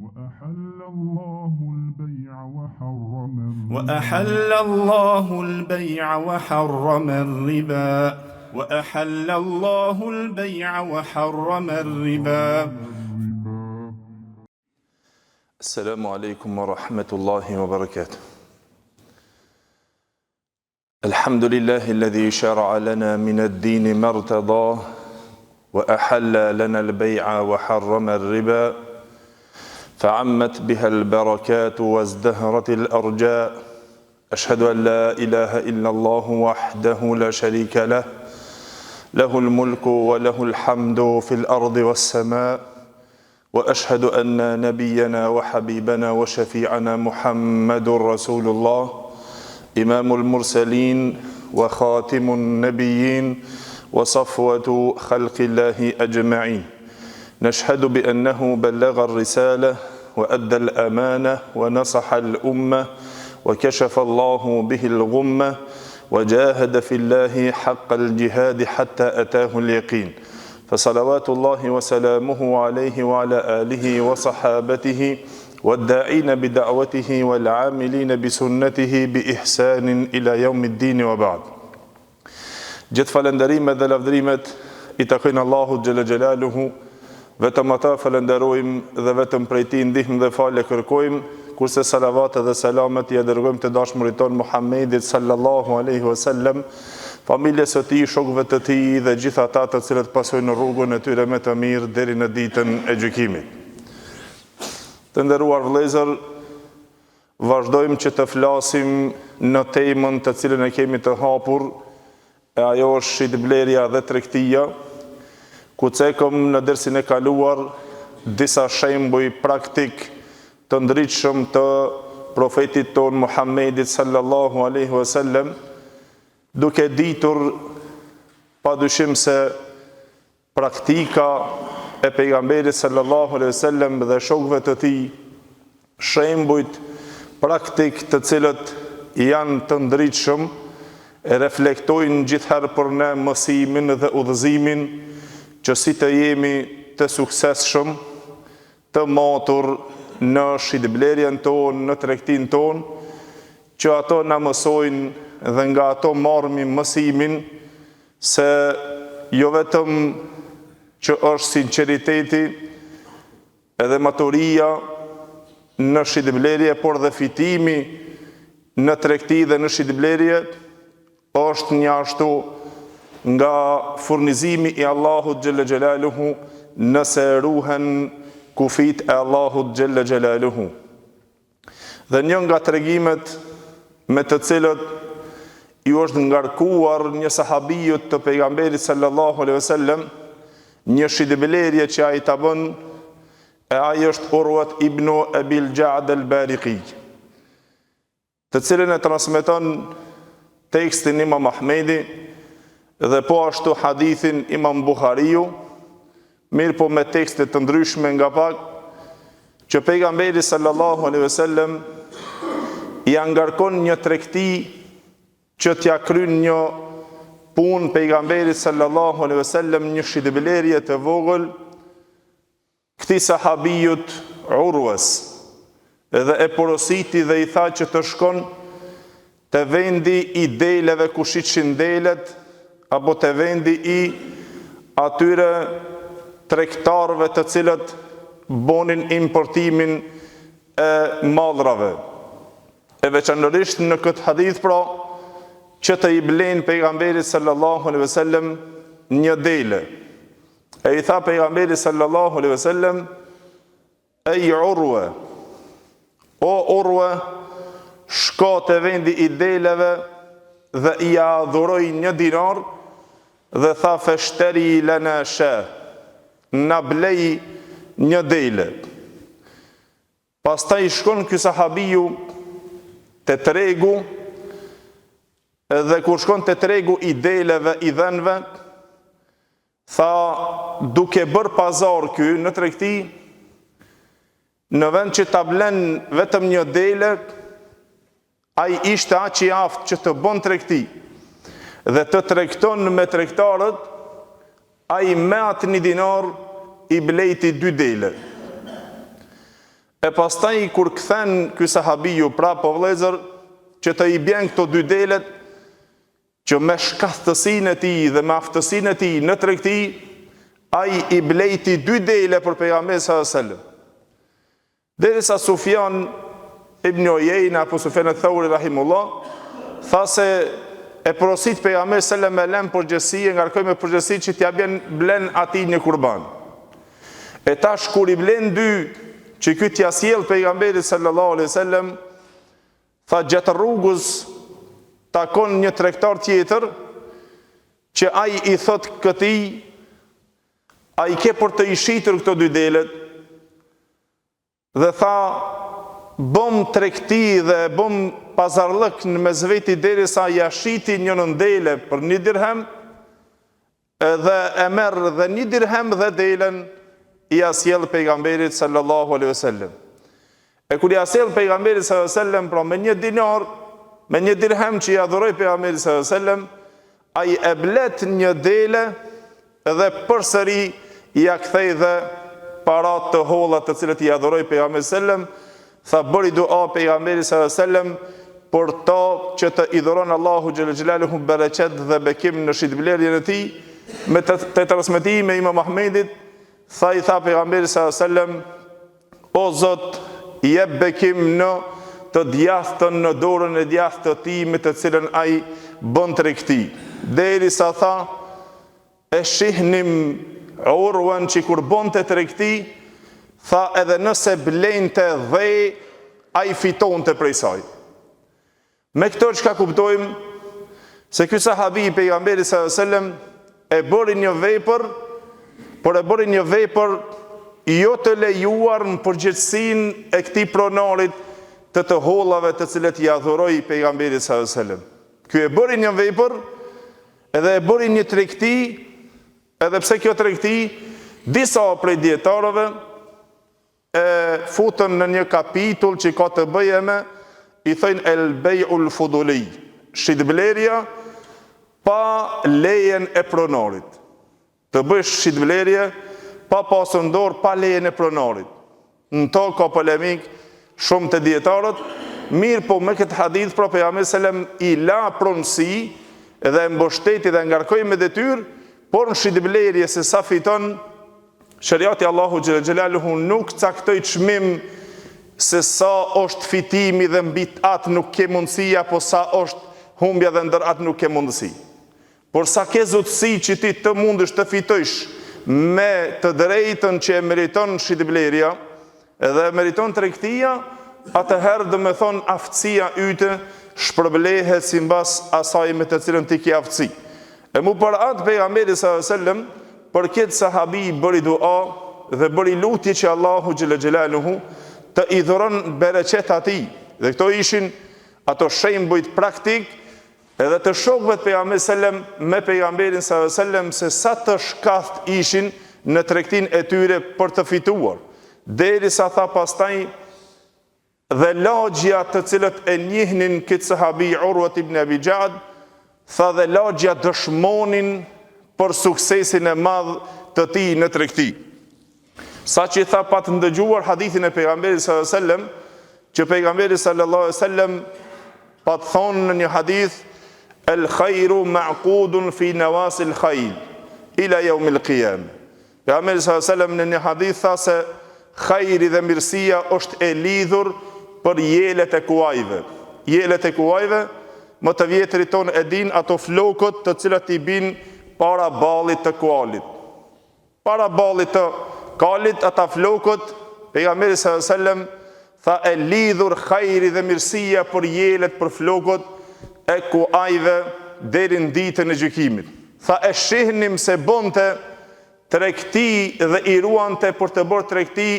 وأحل الله البيع وحرم وأحل الله البيع وحرم الربا وأحل الله البيع وحرم الربا السلام عليكم ورحمة الله وبركاته الحمد لله الذي شرع لنا من الدين ما ارتضاه وأحل لنا البيع وحرم الربا فعمت بها البركات وازدهرت الأرجاء أشهد أن لا إله إلا الله وحده لا شريك له له الملك وله الحمد في الأرض والسماء وأشهد أن نبينا وحبيبنا وشفيعنا محمد رسول الله إمام المرسلين وخاتم النبيين وصفوة خلق الله أجمعين نشهد بأنه بلغ الرسالة وأدى الأمانة ونصح الأمة وكشف الله به الغمة وجاهد في الله حق الجهاد حتى أتاه اليقين فصلوات الله وسلامه عليه وعلى آله وصحابته والداعين بدعوته والعاملين بسنته بإحسان إلى يوم الدين وبعد Gjithë falënderimet dhe lavdërimet i takojnë Allahut xhele xhelaluhu, vetëm atë falënderojmë dhe vetëm prej tij ndihmë dhe falje kërkojmë, kurse salavatet dhe selamet ia dërgojmë të dashmurit tonë Muhammedit sallallahu alaihi wasallam, familjes së tij, shokëve të tij dhe gjithë ata të cilët pasojnë rrugën e tyre me të mirë deri në ditën e gjykimit. Të nderuar vëllezër, Vazhdojmë që të flasim në temën të cilën e kemi të hapur, e ajo është shitblerja dhe tregtia, ku cekëm në dersin e kaluar disa shembuj praktik të ndritshëm të Profetit tonë Muhammedit sallallahu alaihi wasallam, duke ditur padyshim se Praktika e Pejgamberit sallallahu alejhi ve sellem dhe shokëve të tij, shembujt praktik të cilët janë të ndritshëm, e reflektojnë gjithherë për ne mësimin dhe udhëzimin që si të jemi të suksesshëm, të matur në shitblerjen tonë, në tregtinë tonë, që ato na mësojnë dhe nga ato marrmi mësimin Se jo vetëm që është sinqeriteti edhe maturia në shitblerje, por dhe fitimi në tregti dhe në shitblerje është njashtu nga furnizimi i Allahut xhelle xhelaluhu nëse ruhen kufijtë e Allahut xhelle xhelaluhu. Dhe një nga tregimet me të cilët iu është ngarkuar një sahabiut të pejgamberit sallallahu alaihi wasallam një shitblerje që ai ta bën e ai është Urwat ibn Abil Ja'd al-Bariqi të cilën e transmeton tekstin Imam Ahmedi dhe po ashtu hadithin Imam Buhariu, mirëpo me tekste të ndryshme nga pak, që pejgamberi sallallahu alaihi wasallam ia ngarkon një tregti që t'ia kryn një punë pejgamberit sallallahu alaihi wasallam një shitblerje të vogël këtij sahabiut Urwes dhe e porositi dhe i tha që të shkon te vendi i deleve ku shitshin delet apo te vendi i atyre tregtarëve të cilët bonin importimin e mallrave. E veçanërisht në këtë hadith pra që të i blen pejgamberit sallallahu alaihi wasallam një dele. E i tha pejgamberi sallallahu alaihi wasallam Ej Urwe, o Urwe, shko te vendi i deleve dhe ia dhuroi një dinar dhe tha feshteri lena sha, na blej një dele. Pastaj shkon ky sahabiu te tregu dhe kur shkon te tregu i deleve i dhenve, tha duke bërë pazar ky në tregti, në vend që ta blen vetëm një dele, ai ishte aq i aftë që të bën tregti dhe të tregton me tregtarët, ai me atë një dinar i blejti dy dele. E pastaj kur kthen ky sahabiu prapë o vëllezër që të i bjen këto dy delet që me shkathtësinë e tij dhe me aftësinë e tij në tregti ai i blejti dy dele për pejgamberin sallallahu alajhi wasallam. Derisa Sufjan ibn Ujejne apo Sufjan eth-Theuri rahimullah tha se e porosit pejgamberi sallallahu alajhi wasallam me lën përgjegjësi e ngarkoi me përgjegjësi që t'ia bjen blen atij një kurban. E tash kur i blen dy që ky t'ia sjell pejgamberit sallallahu alaihi wasallam, tha gjatë rrugës takon një tregtar tjetër që ai i thot këtij a i ke për të i shitur këto dy delet? Dhe tha, Bëm tregti dhe bëm pazarllëk në mes veti derisa ia shiti njërën dele për një dirhem, edhe e merr dhe një dirhem dhe delen ia sjell pejgamberit sallallahu alaihi wasallam. E kur ia sjell pejgamberit sallallahu alaihi wasallam, pra me një dinar, me një dirhem që ia dhuroi pejgamberi sallallahu alaihi wasallam, Ai e blet një dele dhe përsëri ia kthej dhe paratë të holla të cilët ia dhuroi pejgamberi sallallahu alajhi wasallam, tha bëri dua pejgamberi sallallahu alajhi wasallam për to që të i dhuron Allahu xhel xhelaluhu bereqet dhe bekim në shitblerjen e tij, me të, të transmetimi e Imam Ahmedit, tha i tha pejgamberi sallallahu alajhi wasallam O Zot, jep bekim në të djathtën në dorën e djathtë të tij me të cilën ai bën tregti. Derisa tha, e shihnim Urwen që kur bënte tregti, tha edhe nëse blente dhe, ai fitonte prej saj. Me këto çka kuptojmë se ky sahabi i pejgamberit sallallahu alajhi wasallam e bëri një vepër, por e bëri një vepër jo të lejuar në përgjegjësinë e këtij pronarit të të hollave të cilët ia dhuroi pejgamberi sallallahu alajhi wasallam. Ky e bëri një vepër edhe e bëri një tregti, edhe pse kjo tregti disa prej dijetarëve e futën në një kapitull që ka të bëjë me i thojnë el bejul fuduli, shitblerja pa lejen e pronarit. Të bëjsh shitblerje pa pasur në dorë pa lejen e pronarit. Në to ka polemik shumë te dijetarët, mirëpo me këtë hadith pra pejgamberi salem i la pronësi dhe e mbështeti dhe ngarkoi me detyrë, por në shitblerje se sa fiton Sheriati i Allahut xhele xhelaluhu nuk caktoi çmim se sa është fitimi dhe mbi atë nuk ke mundësi apo sa është humbja dhe ndër atë nuk ke mundësi. Por sa ke zotësi që ti të mundesh të fitojsh me të drejtën që e meriton shitblerja dhe e meriton tregtia, atëherë domethonë aftësia yte shpërblehet simbas asaj me të cilën ti ke aftësi. E mu për atë pejgamberi sallallahu alejhi ve sellem për këtë sahabi bëri dua dhe bëri lutje që Allahu xhele xhelaluhu të i dhuron bereqet atij. Dhe këto ishin ato shembujt praktik edhe të shokëve të pejgamberit sallam me pejgamberin sallallahu alejhi ve sellem se sa të shkatht ishin në tregtinë e tyre për të fituar. Derisa tha pastaj Dhe lagjja të cilët e njihnin këtë sahabi Urwat ibn Abi Ja'd, tha dhe lagjja dëshmonin për suksesin e madh të tij në tregti. Saqë tha pat ndëgjuar hadithin e pejgamberit sallallahu alajhi wasallam, që pejgamberi sallallahu alajhi wasallam pat thonë në një hadith el khairu ma'qudun fi nawasil khayl ila yawm al-qiyam. Pejgamberi sallallahu alejhi ve sellem në një hadith tha se hajri dhe mirësia është e lidhur për jelet e kuajve. Jelet e kuajve, më të vjetrit tonë e dinë ato flokët të cilat i bin para ballit të kualit. Para ballit të kalit ata flokët, pejgamberi sallallahu alejhi ve sellem tha e lidhur hajri dhe mirësia për jelet për flokët e kuajve deri në ditën e gjykimit. Tha e shihnim se bënte tregti dhe i ruante për të bërë tregti,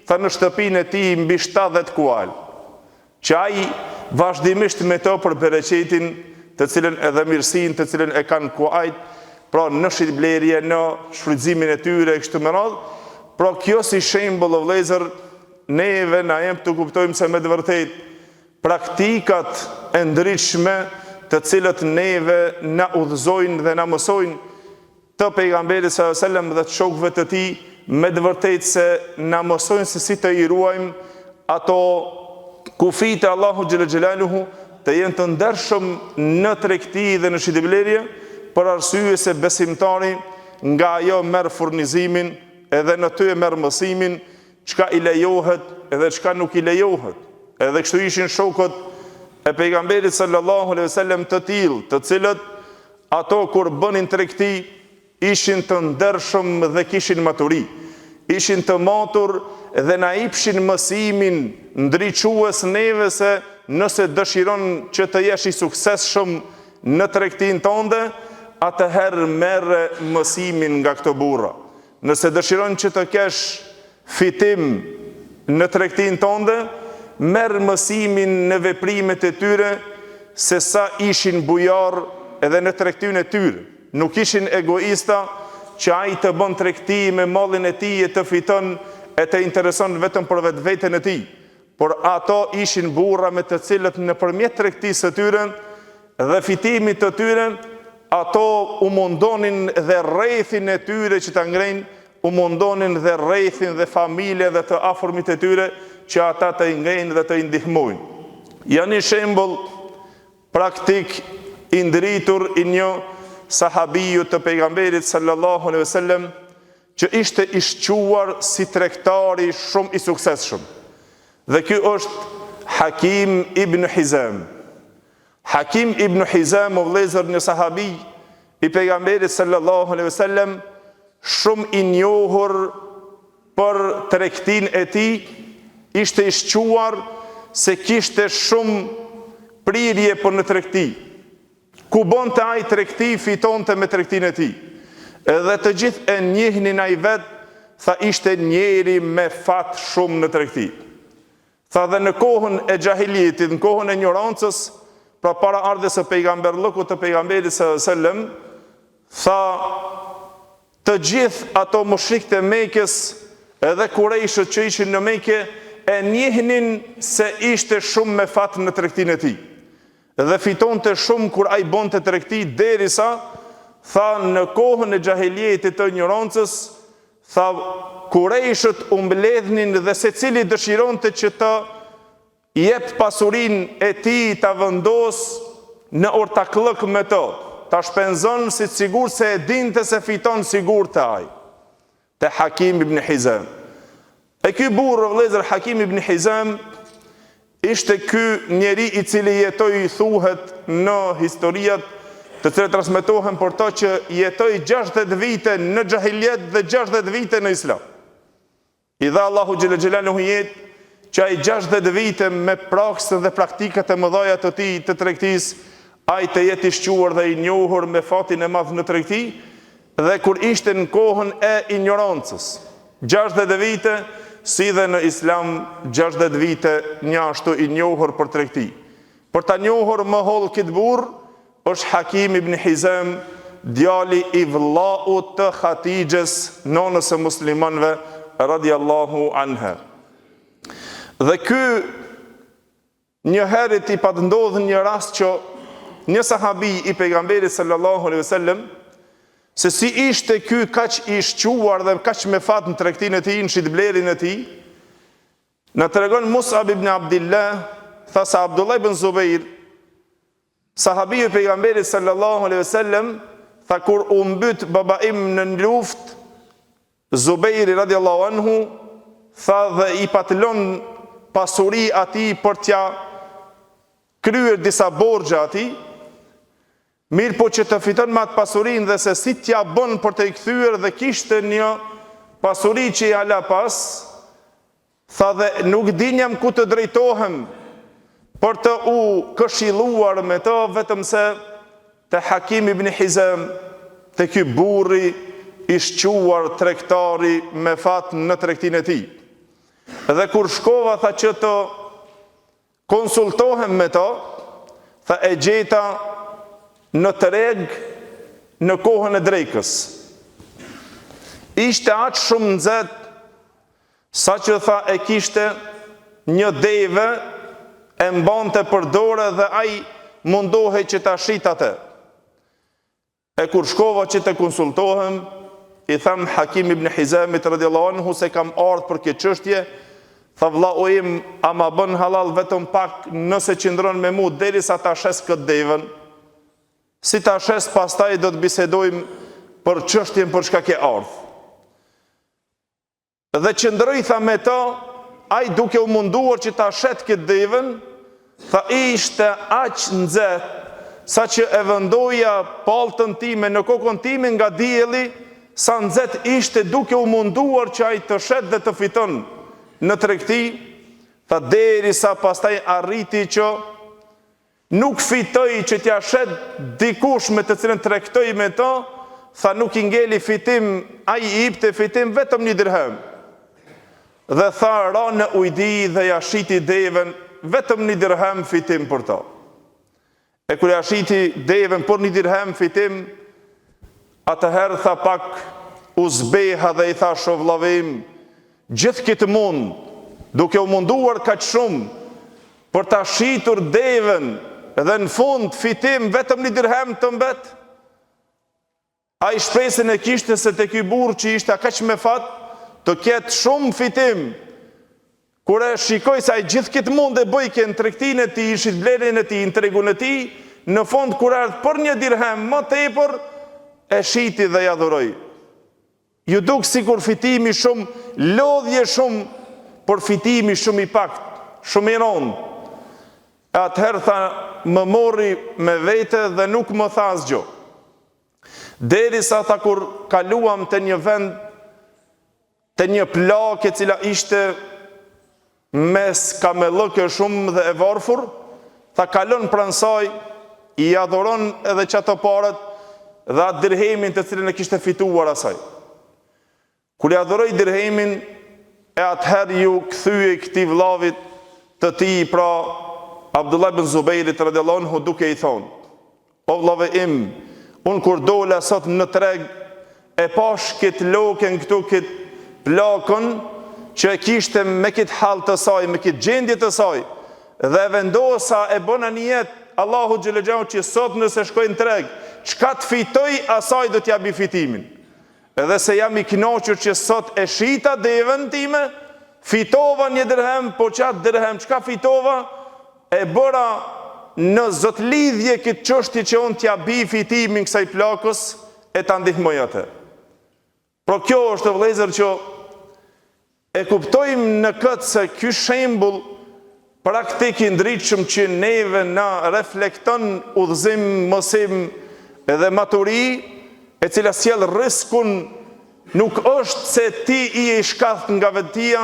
tha në shtëpinë e tij mbi 70 kual, që ai vazhdimisht me to për bereqetin të cilën edhe mirësinë të cilën e kanë kuajt, pra në shitblerje, në shfrytëzimin e tyre e kështu me radhë. Pra kjo si shembull o vëllezër neve na jep të kuptojmë se me të vërtetë Praktikat e ndritshme të cilët neve na udhëzojnë dhe na mësojnë të Pejgamberit sallallahu alejhi ve sellem dhe të shokëve të tij me të vërtetë se na mësojnë se si të i ruajmë ato kufijtë e Allahut xhele xhelaluhu, të jenë të ndershëm në tregti dhe në shitblerje, për arsye se besimtari nga ajo merr furnizimin edhe në ty e merr mësimin çka i lejohet edhe çka nuk i lejohet. Edhe kështu ishin shokët e pejgamberit sallallahu alaihi wasallam të tillë, të cilët ato kur bënin tregti Ishin të ndershëm dhe kishin maturi. Ishin të matur dhe na ipshin mësimin ndriçues neve se nëse dëshiron që të jesh i suksesshëm në tregtinë tënde, atëherë merre mësimin nga këto burra. Nëse dëshiron që të kesh fitim në tregtinë tënde, merr mësimin në veprimet e tyre se sa ishin bujarë edhe në tregtinë e tyre. Nuk ishin egoista që ai të bën tregti me mallin e tij e të fiton e të intereson vetëm për vetveten e tij, por ato ishin burra me të cilët nëpërmjet tregtisë së tyre dhe fitimit të tyre, ato u mundonin dhe rrethin e tyre që ta ngrejnë, u mundonin dhe rrethin dhe familjen dhe të afërmit e tyre që ata të i ngrejnë dhe të i ndihmojnë. Ja një shembull praktik i ndritur i një sahabiu të pejgamberit sallallahu alaihi wasallam që ishte i shquar si tregtari shumë i suksesshëm. Dhe ky është Hakim ibn Hizam. Hakim ibn Hizam o vëllezër një sahabi i pejgamberit sallallahu alaihi wasallam shumë i njohur për tregtinë e tij, ishte i shquar se kishte shumë prirje për në tregti. Ku bonte ai tregti, fitonte me tregtinë e tij. Edhe të gjithë e njihnin ai vetë, tha ishte njeri me fat shumë në tregti. Tha dhe në kohën e xhahilijetit, në kohën e injorancës, pra para ardhjes së pejgamberllëkut të pejgamberit sallallahu alajhi wasallam, tha të gjithë ato mushrikët e Mekës edhe kurejshët që ishin në Mekë e njihnin se ishte shumë me fat në tregtinë e tij. Dhe fitonte shumë kur ai bonte tregti derisa tha në kohën e xhahilijetit të injorancës Tha, Kurejshët u mbledhnin dhe secili dëshironte që të jep pasurinë e tij ta vendosë në ortakllëk me të, ta shpenzon si të sigurt se e dinte se fiton sigurt te ai, te Hakim ibn Hizam. E ky burrë, o vëllezër, Hakim ibn Hizam, ishte ky njeri i cili jetoi thuhet në historiat të cilat transmetohen për to që jetoi 60 vite në xhahilijet dhe 60 vite në islam. I dha Allahu xhele xhelaluhu jetë që ai 60 vite me praksën dhe praktikat e mëdhaja të tij të tregtisë, ai të jetë i shquar dhe i njohur me fatin e madh në tregti, Dhe kur ishte në kohën e injorancës, 60 vite, si dhe në Islam 60 vite njashtu i njohur për tregti. Për ta njohur më hollë këtë burrë, është Hakim ibn Hizam, djali i vëllaut të Hatixhes, nonës së muslimanëve, radiallahu anha. Dhe ky Një herit i pat ndodhë një rast që një sahabi i pejgamberit sallallahu alaihi wasallam se si ishte ky kaq i shquar dhe kaq me fat në tregtinë e tij, në shitblerjen e tij, na tregon Mus'ab ibn Abdullah, tha se Abdullah ibn Zubair, sahabiu i pejgamberit sallallahu alaihi wasallam, tha kur u mbyt baba im në luftë, Zubejri radiallahu anhu tha dhe i pat lënë pasuri atij për t'ia kryer disa borxhe atij, mirëpo që të fiton me atë pasurinë dhe se si t'ia bën për të i kthyer dhe kishte një pasuri që ia la pas, Tha dhe nuk dinjam ku të drejtohem për të u këshilluar me të vetëm se te Hakim ibn Hizam, te ky burri i shquar tregtari me fat në tregtinë e tij. Dhe kur shkova tha që të konsultohem me të, tha e gjeta në treg në kohën e drekës. Ishte aq shumë nxehtë Saqë tha e kishte një deve e mbante për dore dhe ai mundohej që ta shit atë. E kur shkova që të konsultohem, i tham Hakim ibn Hizamit radiallahu anhu se kam ardhë për këtë çështje, Tha vllau im, a ma bën hallall vetëm pak nëse qëndron me mu derisa ta shes këtë deven? Si ta shes pastaj do të bisedojmë për çështjen për çka ke ardhë. Dhe qëndroi tha me të, ai duke u munduar që ta shet këtë deven, tha ishte aq nxehtë, saqë e vendoja palltën time në kokën time nga dielli, sa nxehtë ishte duke u munduar që ai të shet dhe të fiton në tregti, tha derisa pastaj arriti që Nuk fitoi që t'ia shet dikush me të cilën tregtoi me të, tha nuk i ngeli fitim, ai i ipte fitim vetëm një dirhem. Dhe tha ra në ujdi dhe ia shiti deven vetëm një dirhem fitim për të. E kur ia shiti deven për një dirhem fitim, atëherë tha pak u zbeha dhe i thashë o vllau im, gjithë këtë mund, duke u munduar kaq shumë, Për ta shitur deven dhe në fund fitim vetëm një dirhem të mbet? Ai shpresën e kishte se te ky burrë që ishte kaq me fat, të ketë shumë fitim. Kur e shikoi se ai gjithë këtë mund e bëjke në tregtinë e tij, shitblerjen e tij, në tregun e tij, në fund kur erdh për një dirhem më tepër, e shiti dhe ia dhuroi. Ju duk sikur fitimi shumë, lodhje shumë, por fitimi shumë i paktë, shumë i rëndë. E atëherë tha, më morri me vete dhe nuk më tha asgjë. Derisa tha kur kaluam te një vend, te një plakë e cila ishte Me skamellëke shumë dhe e varfur, tha kalon pranë saj, ia dhuron edhe qato paret dhe atë dirhemin të cilin e kishte fituar asaj. Kur ia dhuroi dirhemin, e atëherë iu kthye këtij vllavit të tij, pra Abdullah ibn Zubejrit radiallahu anhu duke i thonë: O vllau im, unë kur dola sot në treg, e pash këtë loken këtu këtë plakën që e kishte me këtë hall të saj, me këtë gjendje të saj, dhe e vendosa e bëna nijet Allahut xhele xhelaluhu që sot nëse shkoj në treg, çka të fitoj asaj do t'ia bi fitimin. Edhe se jam i kënaqur që sot e shita deven time, fitova një dirhem, po qat dirhem çka fitova, e bëra në zotlidhje këtë çështje që unë t'ia bi fitimin kësaj plakës e ta ndihmoj atë. Pra kjo është vëllezër që E kuptojmë në këtë se ky shembull praktik i ndritshëm që neve na reflekton udhëzim, mësim dhe maturi, e cila sjell rriskun, nuk është se ti je i shkathët nga vetëtia,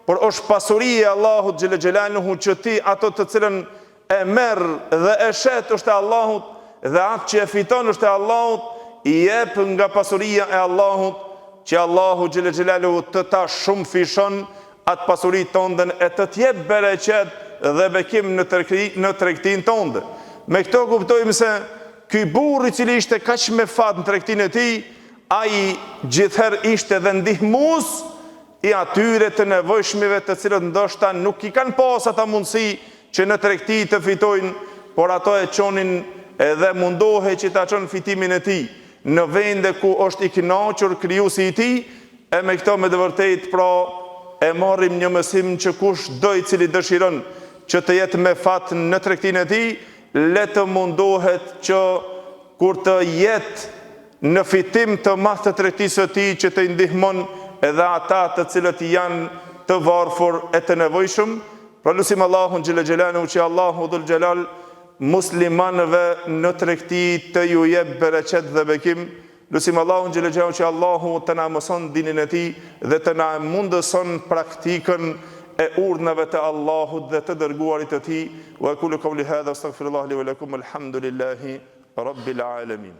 por është pasuri e Allahut xhele xhelaluhu që ti ato të cilën e merr dhe e shet është e Allahut dhe atë që e fiton është e Allahut, i jep nga pasuria e Allahut, që Allahu xhele xhelaluhu të ta shumëfishon atë pasuri tënden e të të jep bereqet dhe bekim në tregti, në tregtinë tënde. Me këto kuptojmë se ky burrë i cili ishte kaq me fat në tregtinë e tij, ai gjithherë ishte dhe ndihmues i atyre të nevojshmive të cilët ndoshta nuk i kanë pas ata mundësi që në tregti të fitojnë, por ato e çonin edhe mundohej që ta çon fitimin e tij në vende ku është i kënaqur krijuesi i tij, e me këto me të vërtetë pra e marrim një mësim që kushdo i cili dëshiron që të jetë me fat në tregtinë e tij, le të mundohet që kur të jetë në fitim të madh të tregtisë së tij që të ndihmon edhe ata të cilët janë të varfur e të nevojshëm, pra lusim Allahun xhele xhelaluhu që Allahu dhul xhelal muslimanëve në tregti të ju jep bereqet dhe bekim, lusim Allahun xhele xhelaluhu që Allahu të na mëson dinin e tij dhe të na mundëson praktikën e urdhnave të Allahut dhe të dërguarit të tij. Wa aqulu qawli hadha astaghfirullah li wa lakum alhamdulillahi rabbil alamin.